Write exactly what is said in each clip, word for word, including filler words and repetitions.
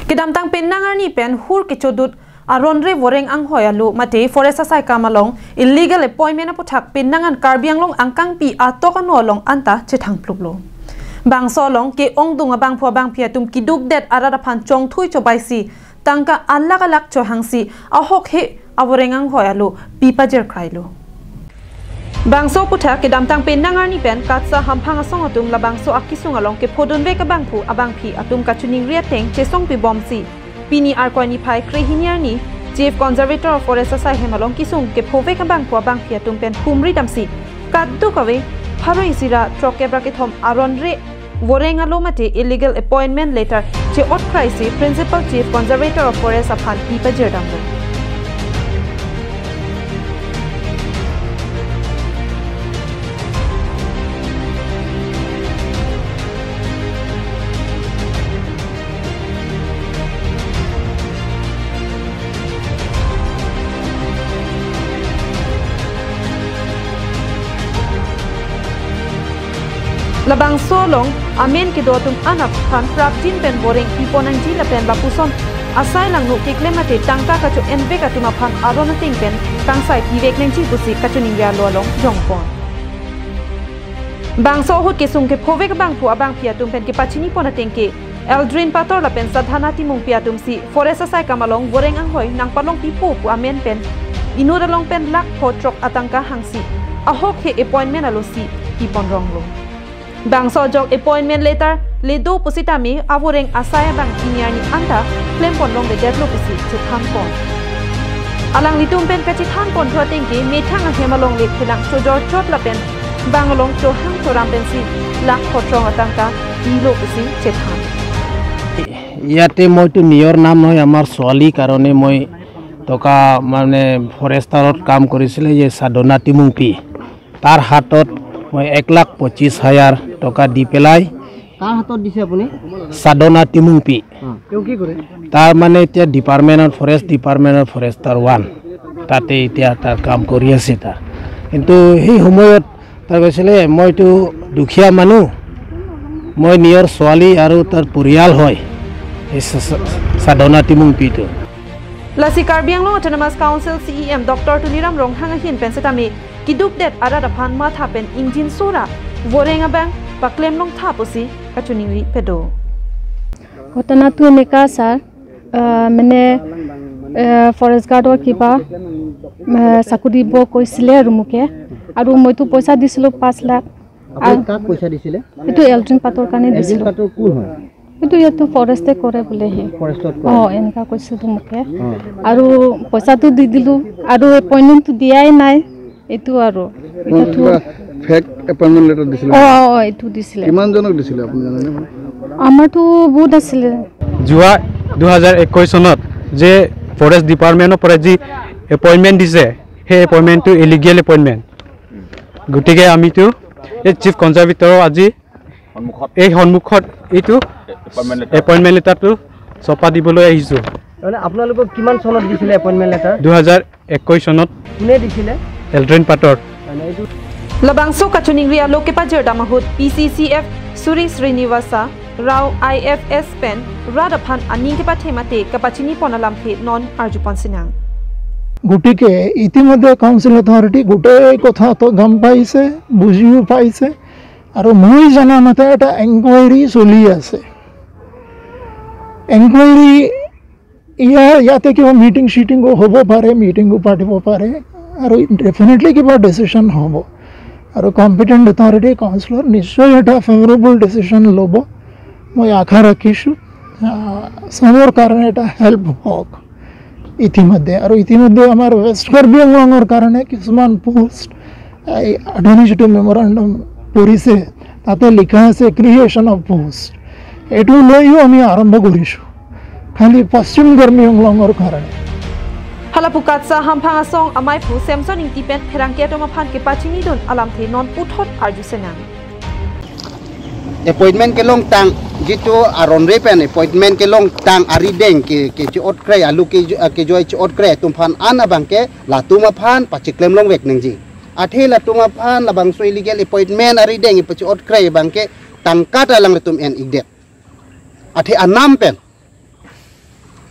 Kedamtang penang arni pen hur kechodut aron re voreng anghoi alo mate forest asai kam along illegal appointment aputhak penang an Karbi Anglong angkangpi atok ano along anta chethangpluplo. Bangso along ke-ongdung abangphu abangphi atum kidukdet arat aphan chongthui chobaisi tangka alak alak chohangsi ahokhe avoreng anghoi alo pi pajirkrailo. Bangso aputhak kedamtang penang arni pen KATSA hamphang asong atum labangso akisung along kephodunvek abangphu abangphi atum kachiningri ateng chesongpi bomsi pini Arkoi niphai krehini arni Chief Conservator of Forest asai hem along kisung kephovek abangphu abangphi atum pen humri damsi kadokave pharo isi ra throkkep ra kethom aron re voreng alo mate illegal appointment letter che-otkraisi Principal Chief Conservator of Forest aphan pi pajirdamlo. Labangso along amen kedo atum an aphan prapjin pen voreng pipon nangji lapen lapuson asai langno keklem mate tangka kacho-envek atum aphan aron ateng pen kangsai pivek nangji pusi kachiningri alo along jongpon. Bangso ahut kisung kephovek abangphu abangphi atum pen kepachinipon ateng ke Eldrin Pator lapen Sadhana Timungpi atumsi forest asai kam along voreng anghoi nangpalongpipo pu amen pen inut along pen lakh pho throk atangka hangsi ahokhe appointment alosi pipon ronglo. Bangso ajok appointment letter le do pusitame avoreng asai abang pini arni anta klempon rongledetlo pusi chethanpon. Alanglitum pen kachethanponthu ateng ke methang ahem along le phelang chojor chot lapen bang along chohang choram pensi lakh pho throk atangka pilo pusi chethan. ইয়াতে মইতো নিজৰ নাম নহয়, আমাৰ ছোৱালীৰ কাৰণে মই টকা, মানে, ফৰেষ্টাৰত কাম কৰিছিলে যে সাধনা টিমুংপি, তাৰ হাতত মই এক লাখ পঁচিছ হাজাৰ টকা দি পেলাই। কাৰ হাতত দিছে আপুনি? সাধনা টিমুংপি। অ, তেওঁ কি কৰে? তাৰ, মানে, এতিয়া ডিপাৰ্টমেণ্টৰ, ফৰেষ্ট ডিপাৰ্টমেণ্টৰ ফৰেষ্টাৰ ওৱান, তাতে এতিয়া তাৰ কাম কৰি আছে তাৰ। কিন্তু সেই সময়ত তাই কৈছিলে, "মইতো দুখীয়া মানুহ, মই নিজৰ ছোৱালী আৰু তাৰ পৰিয়াল হয় এই সা-, সা-, সাধনা টিমুংপিটো।" Lasi Karbi Anglong Autonomous Council C E M Doctor Tuliram Ronghang ahin pen setame kidukdet arat aphan matha pen ingjinso ra voreng abang paklemlongtha pusi kachiningri pedo. ঘটনাটো এনেকা, ছাৰ, আহ, মানে, আহ, ফৰেষ্ট গাৰ্ডৰ কিবা, আহ, চাকৰি দিব কৈছিলে আৰু মোকে। আৰু মইতো পইচা দিছিলোঁ পাঁচ লাখ। আপুনি কাক পইচা দিছিলে? এইটো এলড্ৰিন পাতৰ কাৰণে দিছিলোঁ। এলড্ৰিন পাতৰ কোন হয়? এইটো ইয়াতো ফৰেষ্টে কৰে বোলে সি। ফৰেষ্টত কৰে? অ, এনেকা কৈছিলোঁ মোকে। অ। আৰু পইচাটো দি দিলোঁ, আৰু এপইণ্টমেণ্টটো দিয়াই নাই। এইটো আৰু। আপোনালোকে এতিয়াতো কিবা ফেক এপইণ্টমেণ্ট লেটাৰ দিছিলে? অ, অ, অ, এইটো দিছিলে। কিমানজনক দিছিলে আপুনি জানেনে? আমাৰতো বহুত আছিলে। যোৱা দুহেজাৰ একৈশ চনত যে ফৰেষ্ট ডিপাৰ্টমেণ্টৰ পৰা যি এপইণ্টমেণ্ট দিছে, সেই এপইণ্টমেণ্টটো ইলিগেল এপইণ্টমেণ্ট। গতিকে আমিতো এই চিফ কনজাৰ্ভেটৰৰ আজি সন্মুখত এই সন্মুখত এইটো এপইণ্টমেণ্ট লেটাৰ। এপইণ্টমেণ্ট লেটাৰটো চপা দিবলৈ আহিছোঁ। মানে আপোনালোকক কিমান চনত দিছিলে এপইণ্টমেণ্ট লেটাৰ? দুহেজাৰ একৈশ চনত। কোনে দিছিলে? এলড্ৰিন পাতৰ। মানে এইটো Labangso kachiningri alo kepajirdam ahut P C C F Suri Srinivasa Rao I F S pen rat aphan aning kepathe mate kapachinipon alamthe non arjupon sinang. গতিকে ইতিমধ্যে কাউন্সিল অথৰিটি গোটেই কথাটো গম পাইছে, বুজিও পাইছে, আৰু মই জনা মতে এটা এনকুৱাৰী চলি আছে। এনকুৱাৰী ইয়াৰ, ইয়াতে কিবা মিটিং চিটিঙো হ'ব পাৰে, মিটিঙো পাতিব পাৰে, আৰু ডেফিনেটলি কিবা ডিচিশ্যন হ'ব। আৰু কম্পিটেণ্ট অথৰিটি কাউন্সিলৰ নিশ্চয় এটা ফেভৰেবল ডিচিশ্যন ল'ব, মই আশা ৰাখিছোঁ। আহ, চবৰ কাৰণে এটা হেল্প হওক ইতিমধ্যে। আৰু ইতিমধ্যে আমাৰ ৱেষ্ট কাৰ্বি আংলঙৰ কাৰণে কিছুমান পোষ্ট, এই আপুনি যিটো মেমৰেণ্ডাম পঢ়িছে, তাতে লিখা আছে ক্ৰিয়েশ্যন অফ পোষ্ট, এইটো লৈও আমি আৰম্ভ কৰিছোঁ, খালি পশ্চিম কাৰ্বি আংলঙৰ কাৰণে। Hala pu KATSA hamphang asong amei pu Samson Ingti pen pherangke atum aphan kepachinidun alamthe non puthot arju sinang. Appointment kelongtang, jitu aron re pen appointment kelongtang arideng ke, ke chi-ot kre, alu ke, ke joi chi-ot kre atum aphan an abang ke latum aphan pachiklem longvek nangji. Athe latum aphan labangso illegal appointment arideng ipachi-ot kre abang ke tangka ta alanglitum en-ikdet. Athe anam pen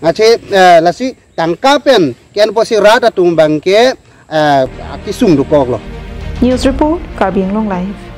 Ache, eh, lasi tangka pen ke-enpo si rat atum abangke, eh, kesung dokoklo. News report, Karbi Anglong Live.